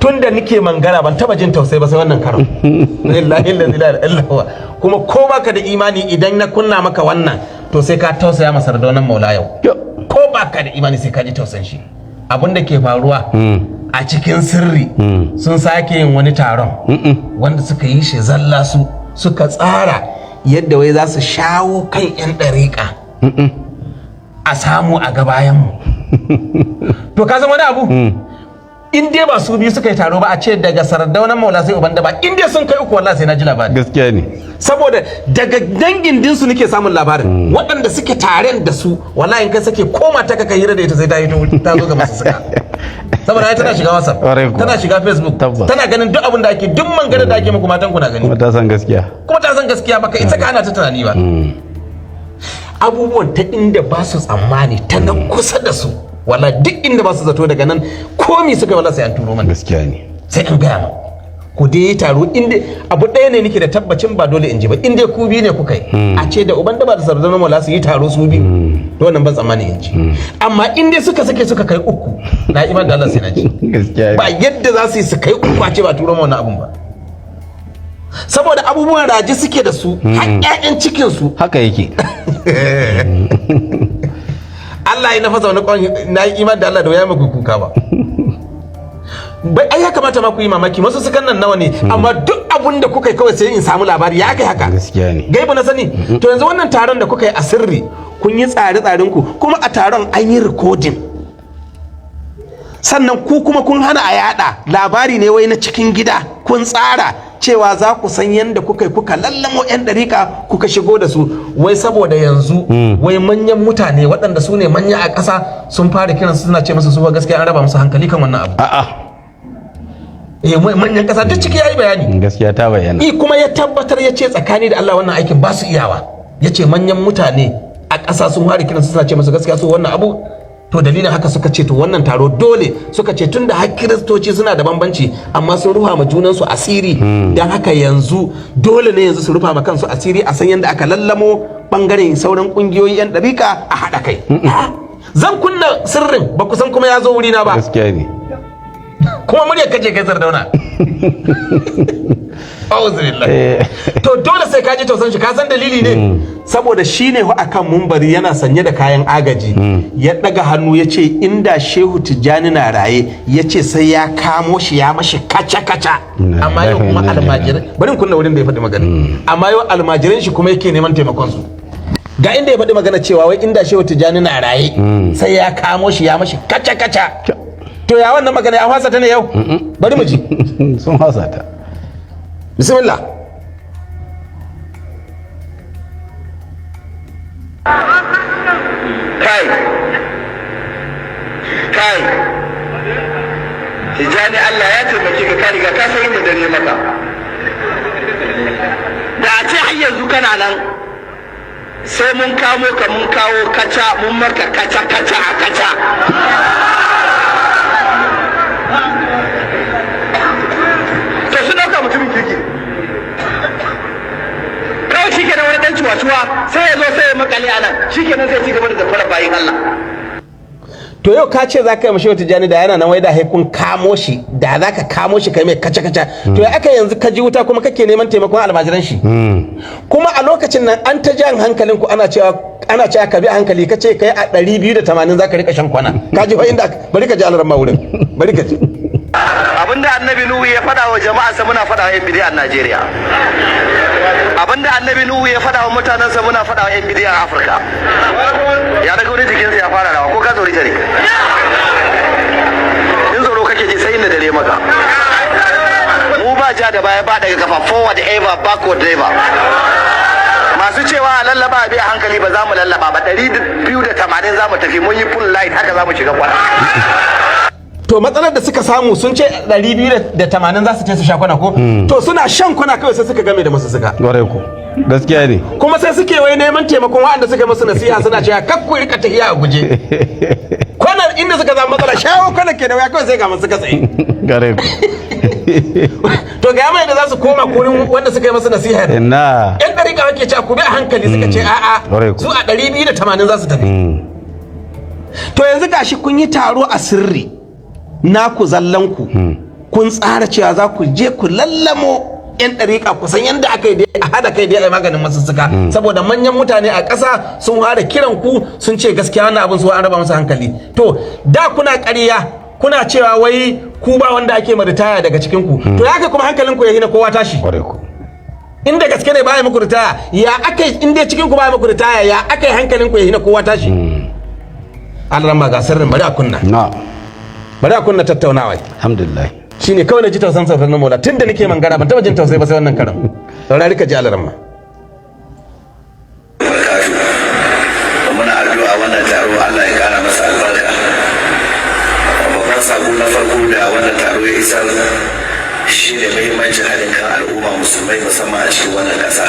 Tun da nike mangara ban taba jin tausayi ba sai wannan karon. Lillahi allazi la ilaha illa huwa. Kuma ko baka da imani, idan na kunna maka wannan, to sai ka tausaya masa Sardaunan Maula yau. Ko baka da imani, sai ka ji tausayin shi. Abin da ke faruwa a cikin sirri, sun sake yin wani taron wanda suka yi shi zalla, su suka tsara yadda wai za su shawo kan 'yan ɗariƙa a samu a gabayanmu. To, ka san wani abu, in dai ba su biyu suka yi taro ba, a ce daga Sardaunan Maula sai Uban Daba, in dai sun kai uku, wallahi sai na ji labari. Gaskiya ne. Saboda daga dangin dinsu nake samun labarin, waɗanda suke taren da su. Wallahi in kai sake koma ta ka hira da ita, sai ta yi ta zo ga masu suka, saboda ai tana shiga WhatsApp, Ƙwarai kuwa. tana shiga Facebook, tana ganin duk abin da ake, duk mangana da ake muku, matan ku na gani. Kuma ta san gaskiya. Kuma ta san gaskiya. Baka ita ka ana ta tunani ba, abubuwan ta inda ba su tsammani, ta na kusa da su. Wala duk inda ba su zato, daga nan komi suka yi, wala sai an turo mana. Gaskiya ne. Sai an gaya ma ku dai yi taro. Inda abu ɗaya ne nake da tabbacin ba dole in ji ba, inda ku biyu ne kuka yi, a ce da Uban Daba da Sardaunan Maula su yi taro su biyu, to wannan ban tsammani in ji. Amma in dai suka sake suka kai uku, na iman da Allah sai na ji. Gaskiya ne. Ba yadda za su yi su kai uku a ce ba turo ma wannan abun ba, saboda abubuwan raji suke da su har 'ya'yan cikin su. Haka yake. Allah ya nafasa wani kwan, na yi iman da Allah da ya muku kuka ba. Bai ai ya kamata ma ku yi mamaki, masu sukan nan nawa ne, amma duk abun da kuka yi kawai sai in samu labari. Ya kai haka? Gaskiya ne. Gaibu na sani. To, yanzu wannan taron da kuka yi a sirri, kun yi tsare-tsaren ku, kuma a taron an yi recording, sannan ku kuma kun hana a yada labari ne wai na cikin gida. Kun tsara cewa za ku san yadda kuka yi kuka lallamo 'yan ɗarika kuka shigo da su, wai saboda yanzu wai manyan mutane waɗanda su ne manya a ƙasa sun fara kiransu, suna ce musu su fa gaskiya an raba musu hankali kan wannan abu. A'a. Eh, manyan ƙasa duk ciki yayi bayani. Gaskiya ta bayyana. I kuma ya tabbatar, ya ce tsakani da Allah wannan aikin ba su iyawa. Ya ce manyan mutane a ƙasa sun fara kiransu, suna ce musu gaskiya su wannan abu. To, dalilin haka suka ce to wannan taro dole, suka ce tunda har Kiristoci suna da bambanci amma sun rufa ma junansu asiri, don haka yanzu dole ne yanzu su rufa ma kansu asiri, a san yadda aka lallamo bangaren sauran kungiyoyi 'yan ɗarika a haɗa kai. Zan kunna sirrin, ba ku san kuma ya zo wurina ba. Gaskiya ne. Kuma muryar kace kai Sardauna. Auzubillah. To, dole sai ka ji tausan shi. Ka san dalili ne, saboda shi ne akan mumbari yana sanye da kayan agaji, ya daga hannu ya ce inda Shehu Tijjani na raye, ya ce sai ya kamo shi ya mashi kaca kaca. Inna Amma yau lillahi kuma wa inna ilaihi. almajirai, bari in kunna wurin da ya faɗi magana, amma yau almajiran shi kuma yake neman taimakon su. Ga inda ya faɗi magana cewa wai inda Shehu Tijjani na raye, sai ya kamo shi ya mashi kaca kaca. To, ya wannan magana ya fasa ta ne yau? Bari mu ji. Sun hasa ta. Bismillah. Kai kai, Tijjani, Allah ya taimake ka, ka riga ka san inda dare maka. Da a ce har yanzu kana nan, sai mun kamo ka, mun kawo kaca, mun maka kaca kaca a kaca. To, su dauka mutumin kirki kawai, shi kenan wani dan cuwa-cuwa sai ya zo sai ya makale a nan, shi kenan sai ci gaba da zafara bayin Allah. To, yau ka ce za ka yi mashi Tijjani da yana nan, wai da kun kamo shi, da za ka kamo shi kai mai kaca kaca. To, ya aka yanzu ka ji wuta kuma kake neman taimakon almajiran shi? Kuma a lokacin nan an ta jan hankalin ku, ana cewa ka bi a hankali, ka ce kai a 280 za ka rika shan kwana. Ka ji fa inda, bari ka ji alarma wurin, bari ka ji. Abinda Annabi Nuhu ya faɗa wa jama'arsa, muna faɗa wa 'yan bidiyar Najeriya. Abinda Annabi Nuhu ya faɗa wa mutanensa, muna faɗa wa 'yan bidiyar Afirka. Ya daga wani jikinsa ya fara rawa, ko ka tsori ne? In tsoro kake ji, sai inda dare maka. Mu ba ja da baya, ba daga kafa, forward ever, backward never. Masu cewa a lallaba a bi a hankali, ba za mu lallaba ba. 280 za mu tafi, mun yi full light, haka za mu shiga kwana. To, matsalar da suka samu, sun ce 280 za su ce su sha kwana ko? To, suna shan kwana kawai sai suka game da masu suka. Ƙwarai ko, gaskiya ne. Kuma sai suke wai neman taimakon waɗanda suka masu nasiha, suna cewa kak ku rika tafiya a guje. Kwanar inda suka zama matsala, shawo kwanar ke da wuya, kawai sai ga masu tsaye. Ƙwarai ko. To, ga mai da za su koma kurin wanda suka yi masu nasiha. Ina. Yan ɗariƙa wake cewa ku bi a hankali, suka ce a'a. Ƙwarai ko. Su a 280 za su tafi. To, yanzu gashi kun yi taro a sirri naku zallanku. Kun tsara cewa za ku je ku lallamo 'yan ɗariƙa kusan yadda aka yi dai a haɗa kai dai a yi maganin masussuka, saboda manyan mutane a ƙasa sun fara kiran ku, sun ce gaskiya wannan abin su an raba musu hankali. To da kuna ƙarya, kuna cewa wai ku ba wanda ake ma ritaya daga cikin ku. To ya kai kuma hankalin ku ya hina kowa tashi? Kwarai ko. Inda gaske ne ba ya muku ritaya, ya aka yi? Inda cikin ku ba ya muku ritaya, ya aka yi hankalin ku ya hina kowa tashi? Allah ga sirrin, bari a kunna. Na. Bari a kunna tattaunawa. Alhamdulillah. Shine kawai na ji tausan saukar na Mola. Tun da nake mangara ban taba jin tausayi ba sai wannan karan. Saurari ka ji, alaramma. Barkatu. Muna addu'a wannan taro Allah ya kara masa albarka. Babban sako na farko da wannan taro ya isar shine muhimmancin haɗin kan al'umma Musulmai, musamman a cikin wannan ƙasa.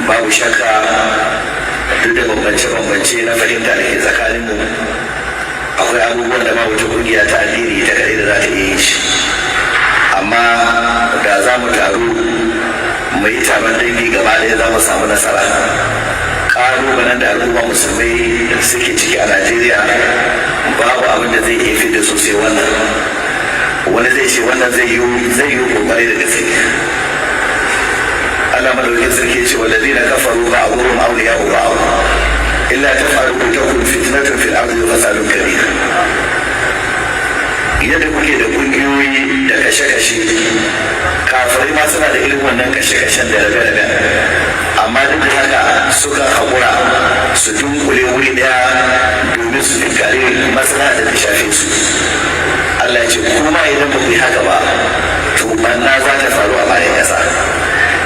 Babu shakka, duk da bambance-bambance na fahimta da ke tsakaninmu, akwai abubuwan da ba wata ƙungiya ta addini ita kaɗai da za ta iya yin shi, amma da za mu taru mu yi taron dangi gaba ɗaya, za mu samu nasara. Ƙalubalen da al'umma Musulmai suke ciki a Najeriya, babu abin da zai iya fi da su sai wannan. Wani zai ce wannan zai yi kokari da gaske. Allah madaukakin sarki ce: والذين كفروا بعضهم أولياء بعض إلا تفعلوه تكن فتنة في الأرض وفساد كبير. Yadda kuke da kungiyoyi da kashe-kashe, kafirai ma suna da irin wannan kashe-kashen da rabe-rabe, amma duk da haka suka haƙura su dunkule wuri ɗaya domin su tunkari maslaha da ta shafe su. Allah ya ce kuma idan ba ku yi haka ba, to banna za ta faru a bayan ƙasa.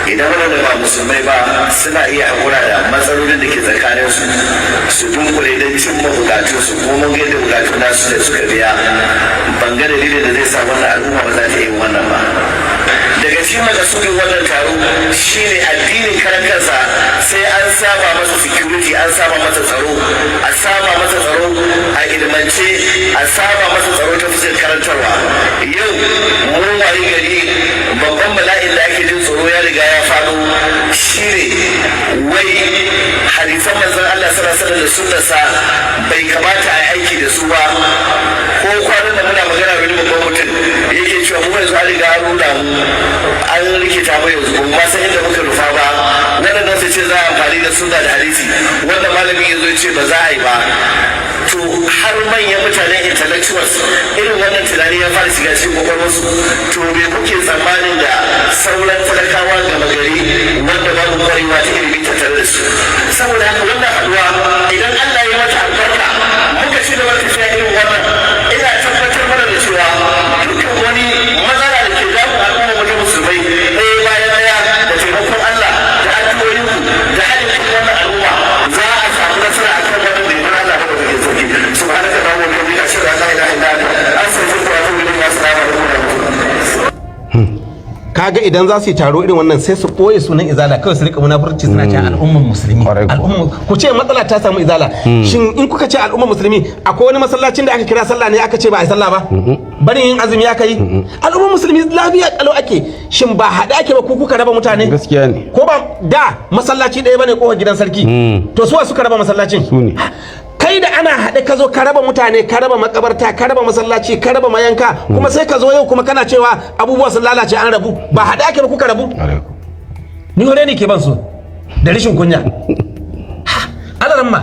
Idan waɗanda ba Musulmai ba suna iya haƙura da matsalolin da ke tsakanin su, su dunkule don cimma bukatunsu, ko mun ga yadda bukatun nasu da suka biya, ban ga dalilin da zai sa wannan al'umma ba za ta yi wannan ba. Daga cikin makasudin wannan taro shine addinin karan kansa sai an saba masa security, an saba masa tsaro, a saba masa tsaro a ilmance, a saba masa tsaro ta fuskar karantarwa. Yau mun wayi gari, babban bala'in da ake jin tsoro ya riga ya faɗo, shine wai hadisan manzon Allah sallallahu alaihi wasallam da sunnarsa bai kamata a yi aiki da su ba. Ko kwanan da muna magana, wani babban mutum yake cewa mu yanzu an riga an nuna mu, an rikita mu, yanzu ba mu ma san inda muka rufa ba. Waɗannan su ce za a amfani da sunna da hadisi, wanda malamin ya zo ya ce ba za a yi ba. To har manyan mutanen intellectuals irin wannan tunani ya fara shiga cikin kwakwalwarsu, to me kuke tsammanin da sauran talakawa gama gari wanda babu kwarewa ta ilimi tattare da su? Saboda haka wannan haduwa, idan Allah ya mata albarka muka ci gaba da tafiya irin wannan, ina tabbatar mana da cewa dukkan wani matsala da ke damun al'umma mu ta Musulmai, ɗaya bayan ɗaya, da taimakon Allah da addu'o'inku da haɗin kan wannan al'umma, za a samu nasara akan wannan da yardan Allah madaukakin sarki. سبحانك اللهم وبحمدك، أشهد أن لا إله إلا أنت، أستغفرك وأتوب إليك. السلام عليكم ورحمة الله. Kaga idan za su yi taro irin wannan, sai su ɓoye sunan Izala kawai, su rika munafurci suna cewa al'umman Musulmi. Kwarai kuwa. Al'umman ku ce matsala ta samu Izala. Shin in kuka ce al'umman Musulmi, akwai wani masallacin da aka kira sallah ne aka ce ba a yi sallah ba? Barin yin azumi aka yi? Al'umman Musulmi lafiya kalau ake. Shin ba haɗe ake ba? Ku kuka raba mutane. Gaskiya ne. Ko ba da masallaci ɗaya bane kofar gidan sarki? To suwa suka raba masallacin? Su ne. Kai da ana haɗe ka zo ka raba mutane, ka raba makabarta, ka raba masallaci, ka raba mayanka, kuma sai ka zo yau kuma kana cewa abubuwa sun lalace, an rabu. Ba haɗe ake ba, kuka rabu. Kwarai kuwa. Ni hore ne ke ban su da rashin kunya. Ha, alaran ma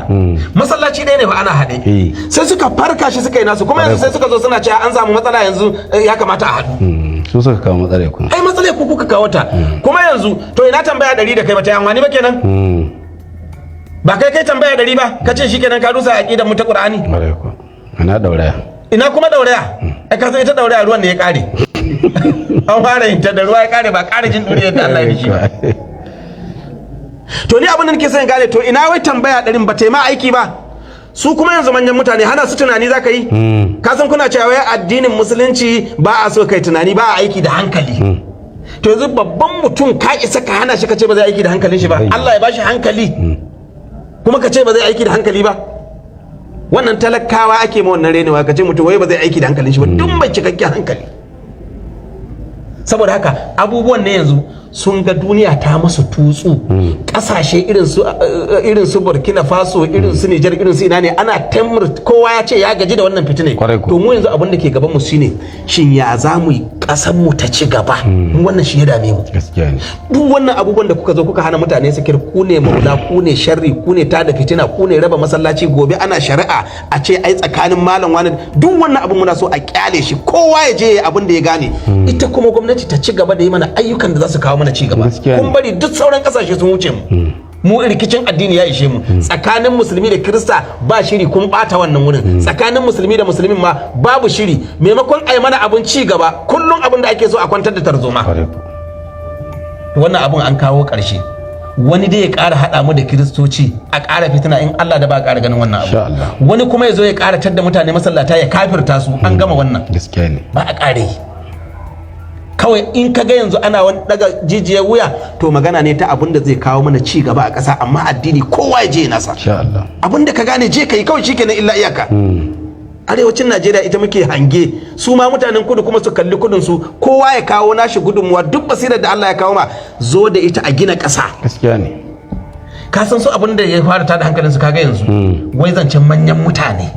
masallaci ɗaya ne ba ana haɗe. Sai suka farka shi suka yi nasu. Kuma yanzu sai suka zo suna cewa an samu matsala yanzu, ya kamata a haɗu. Su suka kawo matsala kuma. Ai matsala ku kuka kawo ta. Kuma yanzu to ina tambaya 100 da kai bata yi amfani ba kenan? Ba kai kai tambaya 100 ba, ka ce shikenan ka rusa aqidar mu ta Qur'ani? Kwarai kuwa. Ina dauraya? Ina kuma dauraya? Ai ka san ita dauraya ruwan da ya kare, an fara yin ta da ruwa ya kare, ba kare jin duriyar da Allah ya shi ba. To ni abin da nake son gane, to ina wai tambaya 100n ba ta yi ma aiki ba? Su kuma yanzu manyan mutane hana su tunani zaka yi? Ka san kuna cewa wai addinin Musulunci ba a so kai tunani, ba a aiki da hankali. To yanzu babban mutum ka isa ka hana shi, ka ce ba zai aiki da hankalin shi ba? Bai. Allah ya bashi hankali, kuma ka ce ba zai aiki da hankali ba? Wannan talakawa ake ma wannan renewa, ka ce mutum wai ba zai aiki da hankalin shi ba, duk mai cikakken hankali. Saboda haka abubuwan ne yanzu sun ga duniya ta musu tutsu. Kasashe irin su Burkina Faso, irin su Niger, irin su ina ne, ana tamur, kowa ya ce ya gaji da wannan fitine. Kwarai ko. To mu yanzu abin da ke gaban mu shine, shin ya za mu yi kasan mu ta ci gaba? Mu wannan shi ya dame mu. Gaskiya ne. Duk wannan abubuwan da kuka zo kuka hana mutane sakir, ku ne maula, ku ne sharri, ku ne tada fitina, ku ne raba masallaci. Gobe ana shari'a a ce ai tsakanin malam wani. Duk wannan abin muna so a kyale shi, kowa ya je ya yi abin da ya gane. Ita kuma gwamnati ta ci gaba da yi mana ayyukan da za su kawo mana ci gaba. Gaskiya ne. Kun bari duk sauran kasashe sun wuce mu. Mu rikicin addini ya ishe mu. Tsakanin musulmi da kirista ba shiri, kun bata wannan wurin. Tsakanin musulmi da musulmin ma babu shiri. Maimakon ai mana abin ci gaba, kullum abin da ake so a kwantar da tarzoma. Kwarai ko. Wannan abun an kawo ƙarshe. Wani dai ya ƙara haɗa mu da kiristoci a ƙara fitina, in Allah da ba a ƙara ganin wannan Insha abu. Allah. Wani kuma ya zo ya ƙara tadda mutane masallata ya kafirta su, an gama wannan. Gaskiya ne. Ba a ƙare yi. Kawai in ka ga yanzu ana wani daga jijiyar wuya, to magana ne ta abin da zai kawo mana ci gaba a ƙasa. Amma addini, kowa ya je nasa. Insha Allah. Abin da ka gane, je ka yi kawai, shikenan, illa iyaka. Arewacin Najeriya ita muke hange, su ma mutanen kudu kuma su kalli kudin su. Kowa ya kawo nashi gudunmuwa. Duk basirar da Allah ya kawo ma, zo da ita a gina ƙasa. Gaskiya ne. Ka san su abin da ya fara tada hankalin su, kaga yanzu wai zancen manyan mutane.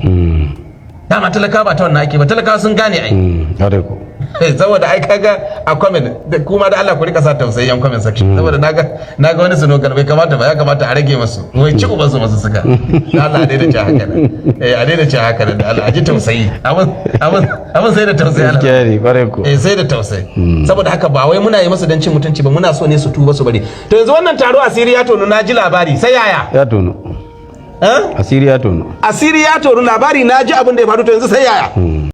Dama talaka ba ta wannan ake ba, talakawa sun gane ai. Kwarai ko. Saboda ai kaga a comment da kuma, da Allah ku rika sa tausayi yan comment section, saboda naga wani sunogar bai kamata ba, ya kamata a rage masu, wai ci uban su masu suka. Da Allah a daina ci haka nan. A daina ci haka nan, da Allah a ji tausayi. Abun sai da tausayi Allah. Gaskiya ne, kwarai ko. Sai da tausayi. Saboda haka ba wai muna yi masu don cin mutunci ba, muna so ne su tuba su bari. To yanzu wannan taro, asiri ya tono, na ji labari, sai yaya? Ya tono. Eh? Asiri ya tono. Asiri ya tono, labari na ji abin da ya faru, to yanzu sai yaya?